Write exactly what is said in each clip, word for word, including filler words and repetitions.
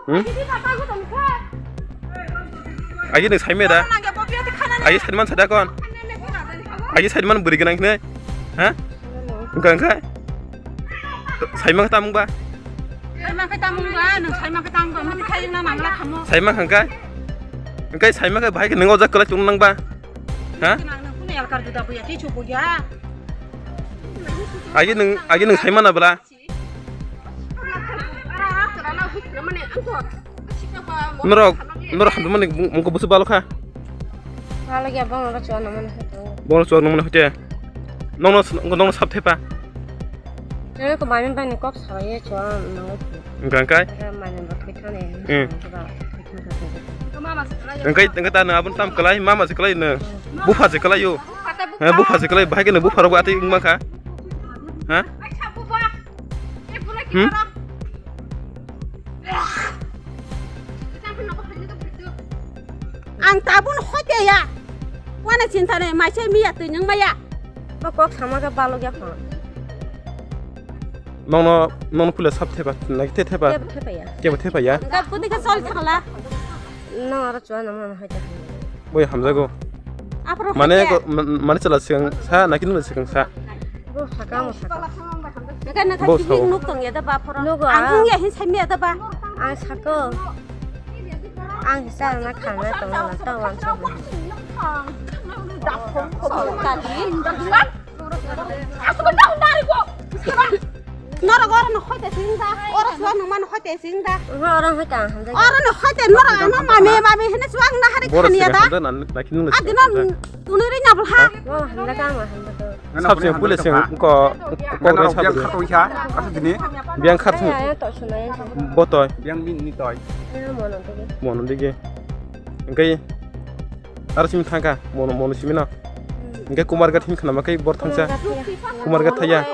Hmm? Aji nwng saimai da? Aji saiman sada kon? Aji saiman bwrwi gwnang khe? Ha? Wngkha wngkha? Saimang khe tamung ba? Saimang khe tamung ba, nwng saimang khe tamung ba, mani khai na nangla khamo. Saimang kha wngkha? Wngkha saimang khe bahai khe nwng o jak kwlai tong nang ba? Ha? Nang nang kunu elkar juda buya, tei chubu ya. Agi nwng, agi nwng saimana bwla? Norok, norok hamjakmani mung-, mungkha busu balo kha. Balo ya, bongno chuana mani hoito. Bongno chuana mani hoite. Nongno, nongno sap thepa. Nang ko mami bani kok saye chuana nang. Gangkai? Mani bo thithane. Hmm. Engkai, engkai ta na abun tam kalai, mama se kalai na. Bupha se kalai yo. Ha, bupha se kalai, bahai kene bupha rok ati wngma kha. Ha? Hmm? Ang tabun hoite ya. Wana chinta ne, mai se miya twi nang maya. Bo kok sama khe balok ya kho. Nongno, nongno pula sap thepa, nai the thepa. Tebo thepa ya. Tebo thepa ya. Gap kudi ka sol thangla. No, aro chuana mani hoite. Boi hamjago. Apro mane ko, ma-, mane chala sikang sa, naki nuna sikang sa. Bo saka mo saka. Naka naka bo bihik sao. Nuk tong ya da ba phoro. Nugo ang a. Ang ya hin sai mi ya da ba. Ang sako. Ang sa na khana tong la ta wan sa. Sorkari. Norok oro no hoite sing da, oro suwa no man hoite sing da. Oho, oro hoite ang hamjai. Oro no hoite norok ano mami, mami hene suwa ang na hari borok khani ya da. Hamjai nan, naki nung adi no tunui ri nyabul ha. Bo hamjai ka, ma hamjai ka. Sabse pule sing ko, ko gai sabse. Biang khatoi kha, asa dini. Biang khatoi. Ai, ai, to sunai. Botoi. Biang bin ni toi. Ai, mono digi. Mono digi. Engkai. Aro simi thangkha, mono, mono simi no. Hingke Kumarghat hin khnama khe bor thangsa. Kumarghat thaya.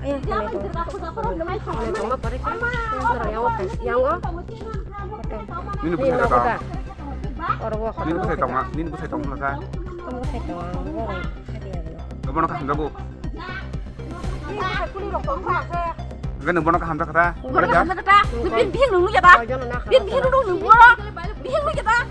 Nini bwsai tongma, nini bwsai tongma kha. Bono kha hamjago. Hingke nwng bono kaham jakha ta? Bono kaham jakha ta? Bini bihik nung nukya ta? Bini bihik nung nung bono? Bihik nukya ta?